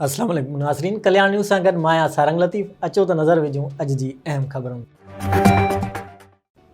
السلام عليڪم ناظرين ڪلياڻ نيوز سان گڏ مان آهيان سارنگ لطيف اچو ته نظر وجهون اڄ جي اهم خبرن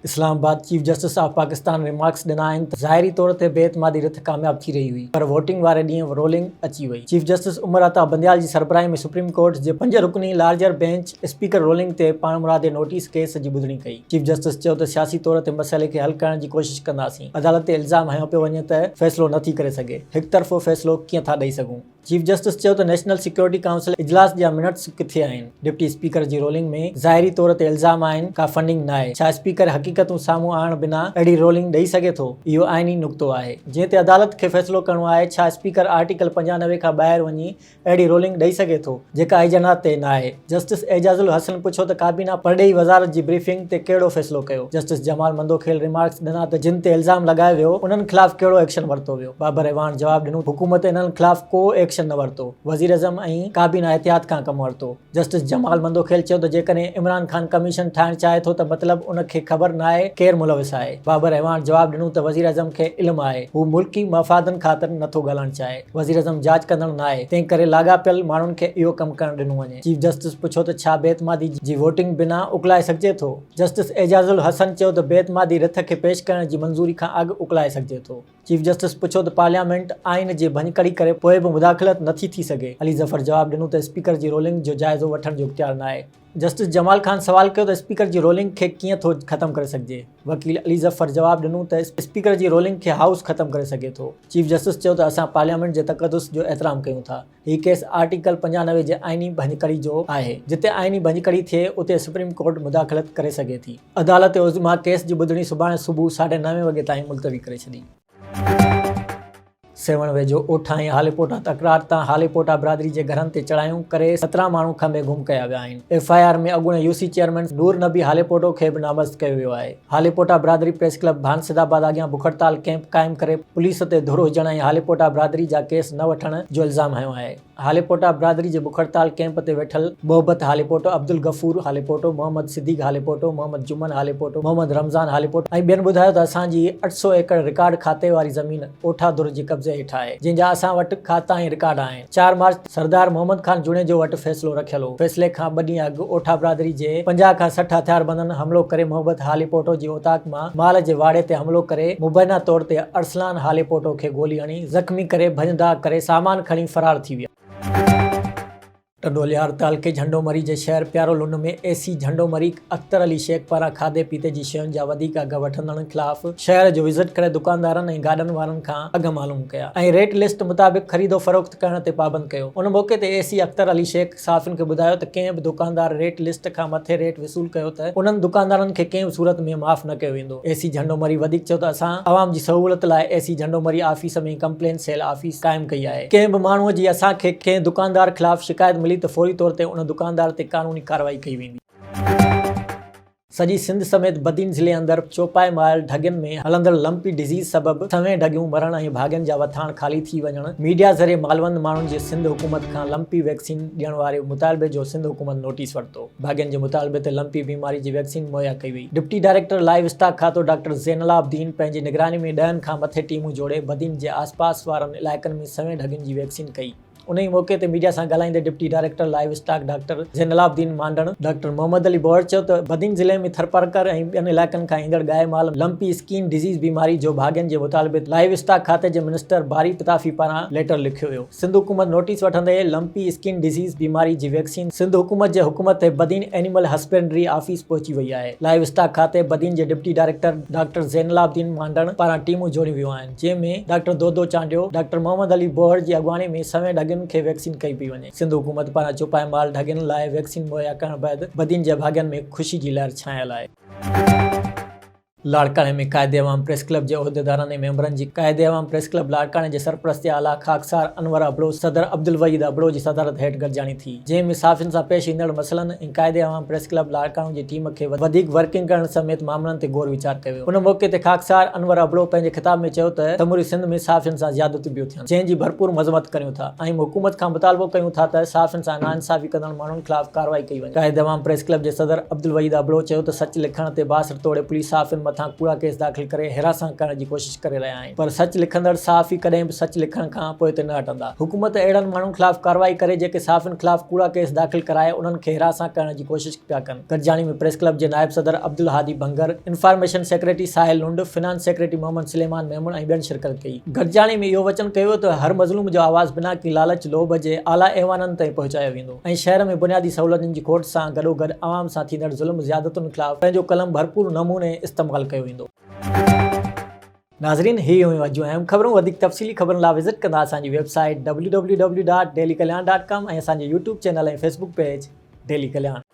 اسلام آباد chief justice of Pakistan remarks ڏنا آهن ته ظاهري طور تي بي اعتمادي رٿ ڪامياب ٿي رهي هئي پر ووٽنگ واري ڏينهن رولنگ اچي وئي چيف جسٽس عمر عطا بنديال جي سربراهي ۾ سپريم ڪورٽ جي پنج رڪني لارجر بينچ اسپيڪر رولنگ تي پاڻمرادي نوٽيس ڪيس جي ٻڌڻي ڪئي چيف جسٽس چيو ته سياسي طور تي مسئلي کي حل ڪرڻ جي ڪوشش ڪنداسين عدالت تي الزام هنيو پيو وڃي ته فيصلو نٿي ڪري سگهي هڪ طرفو فيصلو ڪيئن ٿا ڏئي سگهون. چيف جسٽس چيو ته نيشنل سيڪيورٽي ڪائونسل اجلاس جا منٽس ڪٿي آهن؟ ڊپٽي اسپيڪر جي رولنگ ۾ ظاهري طور تي الزام آهن، ڪا فنڊنگ ناهي، ڇا اسپيڪر حقيقتون سامهون آڻڻ بنا اهڙي رولنگ ڏئي سگهي ٿو؟ اهو آئيني نقطو آهي، جنهن تي عدالت کي فيصلو ڪرڻو آهي، ڇا اسپيڪر آرٽيڪل 95 کان ٻاهر وڃي اهڙي رولنگ ڏئي سگهي ٿو، جيڪا ايجنڊا تي ناهي؟ جسٽس اعجاز الحسن پڇيو ته ڪابينا پرڏيهي وزارت جي بريفنگ تي ڪهڙو فيصلو ڪيو؟ جسٽس جمال مندوخيل ريمارڪس ڏنا ته جن تي الزام لڳايو ويو انهن خلاف ڪهڙو ايڪشن ورتو ويو؟ بابر اعواڻ جواب ڏنو ته حڪومت انهن خلاف ڪو ايڪشن نه ورتو، وزيراعظم ۽ ڪابينا احتياط کان ڪم ورتو. جسٽس جمال مندوخيل چيو ته جيڪڏهن عمران خان ڪميشن ٺاهڻ چاهي ٿو ته مطلب ان کي خبر ناهي ڪير ملوث آهي. بابر اعواڻ جواب ڏنو ته وزيراعظم کي علم آهي، هو ملڪي مفادن خاطر نٿو ڳالهائڻ چاهي. وزيراعظم جاچ ڪندڙ ناهي، تنهن ڪري لاڳاپيل ماڻهن کي اهو ڪم ڪرڻ ڏنو وڃي. چيف جسٽس پڇيو ته ڇا بي اعتمادي جي ووٽنگ بنا اڪلائي سگهجي ٿو؟ جسٽس اعجاز الحسن چيو ته بي اعتمادي رٿ کي پيش ڪرڻ جي منظوري کان اڳ اڪلائي سگهجي ٿو. چيف جسٽس پڇيو ته پارليامينٽ آئين جي ڀڃڪڙي ڪري پوء به مداخلت نٿي ٿي سگهي؟ علي ظفر جواب ڏنو ته اسپيڪر جي رولنگ جو جائزو وٺڻ جو اختيار ناهي. جسٽس جمال خان سوال ڪيو ته اسپيڪر جي رولنگ کي ڪيئن ٿو ختم ڪري سگهجي؟ وڪيل علي ظفر جواب ڏنو ته اسپيڪر جي رولنگ کي هائوس ختم ڪري سگهي ٿو. چيف جسٽس چيو ته اسان پارليامينٽ جي تقدس جو احترام ڪيون ٿا، هي ڪيس آرٽيڪل 95 جي آئيني ڀڃڪڙي جو آهي، جتي آئيني ڀڃڪڙي ٿئي اتي سپريم ڪورٽ مداخلت ڪري سگهي ٿي. عدالت عظميٰ ڪيس جي ٻڌڻي سڀاڻي صبح ساڍي نوين وڳي تائين ملتوي ڪري ڇڏي. سيوهڻ ويجهو اوٺا ۽ هاليپوٽا تڪرار تان هاليپوٽا برادري جي گهرن تي چڙهايون ڪري 17 ماڻهو کنڀي گم ڪيا ويا آهن. ايف I R ۾ اڳوڻي U C chairman Noor Nabi Halepoto کي به نامزد ڪيو ويو آهي. هاليپوٽا برادري پريس ڪلب ڀان سيدآباد اڳيان بک هڙتال ڪئمپ قائم ڪري پوليس تي ڌر هجڻ ۽ هاليپوٽا برادري جا ڪيس نه وٺڻ جو الزام هنيو آهي. هاليپوٽا برادري جي بک هڙتال ڪئمپ تي ويٺل محبت هاليپوٽو، عبدالغفور هاليپوٽو، محمد صديق هاليپوٽو، محمد جمن هاليپوٽو، محمد رمضان هاليپوٽو ۽ ٻين ٻڌايو ته اسان جي 800 ايڪڙ رڪارڊ کاتي واري زمين اوٺا ڌر جي قبضي هيٺ آهي، جنهن جا اسان وٽ کاتا ۽ رڪارڊ آهن. چار مارچ تي سردار محمد خان جوڻيجو وٽ فيصلو رکيل هو، فيصلي کان ٻه ڏينهن اڳ اوٺا برادري جي 50 کان 60 هٿياربندن حملو ڪري محبت هاليپوٽو جي اوطاق مان مال جي واڙي تي حملو ڪري مبينا طور تي ارسلان هاليپوٽو کي گولي هڻي زخمي ڪري ڀڃ ڊاهه ڪري سامان کڻي فرار ٿي ويا. ٽنڊو الهيار تعلقي جهنڊو مري جي شهر پيارو لنڊ ۾ اي سي جهنڊو مري اختر علي شيخ پاران کاڌي پيتي جي شين جا وڌيڪ اگهه وٺندڙن خلاف شهر جو وزٽ ڪري دڪاندارن ۽ گاڏن وارن کان اگهه معلوم ڪيا ۽ ريٽ لسٽ مطابق خريد و فروخت ڪرڻ تي پابند ڪيو ان موقعي تي اي سي اختر علي شيخ صحافين کي ٻڌايو ته ڪنهن به دڪاندار ريٽ لسٽ کان مٿي ريٽ وصول ڪيو ته انهن دڪاندارن کي ڪنهن به صورت ۾ معاف نه ڪيو ويندو. اي سي جهنڊو مري وڌيڪ چيو ته اسان عوام جي سهولت لاء A C Jhando Marri office ۾ complain cell office قائم ڪئي آهي ڪنهن به ماڻهو جي اسان کي ڪنهن دڪاندار خلاف شڪايت ملي ته فوري طور تي ان دڪاندار تي قانوني ڪارروائي ڪئي ويندي. سڄي سنڌ سميت بدين ضلعي اندر چوپائي مال ڍڳين ۾ هلندڙ لمپي ڊزيز سبب سوين ڍڳيون مرڻ ۽ ڀاڳين جا وٿاڻ خالي ٿي وڃڻ ميڊيا ذريعي مالوند ماڻهن جي سنڌ حڪومت کان لمپي ويڪسين ڏيڻ واري مطالبي جو سنڌ حڪومت نوٽيس ورتو ڀاڳين جي مطالبي تي لمپي بيماري جي ويڪسين مهيا ڪئي وئي ڊپٽي ڊائريڪٽر لائيو اسٽاڪ کاتو ڊاڪٽر زين العابدين پنهنجي نگراني ۾ ڏهن کان مٿي ٽيمون جوڙي بدين جي آسپاس وارن علائقن ۾ سوين ڍڳين جي ويڪسين ڪئي. انهي موقعي تي ميڊيا سان ڳالهائيندي deputy director livestock doctor Zain Alabidin Mandan, doctor Muhammad Ali Bohar چيو ته بدين ضلعي ۾ ٿرپارڪر ۽ ٻين علائقن کان ايندڙ ڳائي مال لمپي اسڪين ڊزيز بيماري جو ڀاڳين جي مطالبي تي لائيو اسٽاڪ کاتي جي منسٽر باري پتافي پاران ليٽر لکيو ويو. سنڌ حڪومت نوٽيس وٺندي لمپي اسڪين ڊزيز بيماري جي ويڪسين سنڌ حڪومت جي حڪم تي بدين اينيمل هسبنڊري آفيس پهچي وئي آهي. لائيو اسٽاڪ کاتي بدين جي deputy director doctor Zain Alabidin Mandan پاران ٽيمون جوڙيون ويون آهن. جنهن ۾ ڊاڪٽر دودو چانڊيو، ڊاڪٽر محمد علي بوهڙ جي اڳواڻي ۾ سوين ڍڳين کي ويڪسين ڪئي پئي وڃي. سنڌ حڪومت پاران چوپائي مال ڍڳين لاء ويڪسين مهيا ڪرڻ بعد بدين جي ڀاڳين ۾ خوشي جي لهر ڇانيل آهي. لاڙڪاڻي ۾ قائد عوام پريس ڪلب جي عهديدارن ۽ ميمبرن جي قائد عوام پريس ڪلب لاڙڪاڻي جي سرپرستي اعليٰ خاڪسار انور ابڙو صدر عبدالوحيد ابڙو جي صدارت هيٺ گڏجاڻي ٿي جنهن ۾ صحافين سان پيش ايندڙ مسئلن ۽ قائد عوام پريس ڪلب لاڙڪاڻو جي ٽيم کي وڌيڪ ورڪنگ ڪرڻ سميت معاملن تي غور ويچار ڪيو ويو. ان موقعي تي خاڪسار انور ابڙو پنهنجي خطاب ۾ چيو ته سموري سنڌ ۾ صحافين سان زيادتيون پيون ٿين جنهن جي ڀرپور مذمت ڪريون ٿا ۽ حڪومت کان مطالبو ڪيون ٿا ته صحافين سان ناانصافي ڪندڙ ماڻهن خلاف ڪارروائي ڪئي وڃي. قائد عوام پريس ڪلب جي صدر عبدالوحيد ابڙو چيو ته سچ لکڻ تي بااثر توڙي پوليس صحافين مٿان ڪوڙا ڪيس داخل ڪري هراسان ڪرڻ جي ڪوشش ڪري رهيا آهن پر سچ لکندڙ صحافي ڪڏهن به سچ لکڻ کان پوئتي نه هٽندا. حڪومت اهڙن ماڻهن خلاف ڪارروائي ڪري جيڪي صحافين خلاف ڪوڙا ڪيس داخل ڪرائي انهن کي هراسان ڪرڻ جي ڪوشش پيا ڪن. گڏجاڻي ۾ پريس ڪلب جي نائب صدر Abdulhadi Bhangar, information secretary Sahil Lund, finance secretary Muhammad Suleman Memon ۽ ٻين شرڪت ڪئي. گڏجاڻي ۾ اهو وچن ڪيو ويو ته هر مظلوم جو آواز بنا ڪنهن لالچ لوڀ جي اعليٰ ايوانن تائين پهچايو ويندو ۽ شهر ۾ بنيادي سهولتن جي کوٽ سان گڏوگڏ عوام سان ٿيندڙ ظلم زيادتن خلاف پنهنجو قلم ڀرپور نموني استعمال ڪيو ويندو. ناظرين هي هيون اڄ جون اهم خبرون وڌيڪ تفصيلي خبرن لاء وزٽ ڪندا اسان جي website W W W dot daily Kalyan dot com ۽ اسان جو YouTube channel ۽ Facebook page daily Kalyan.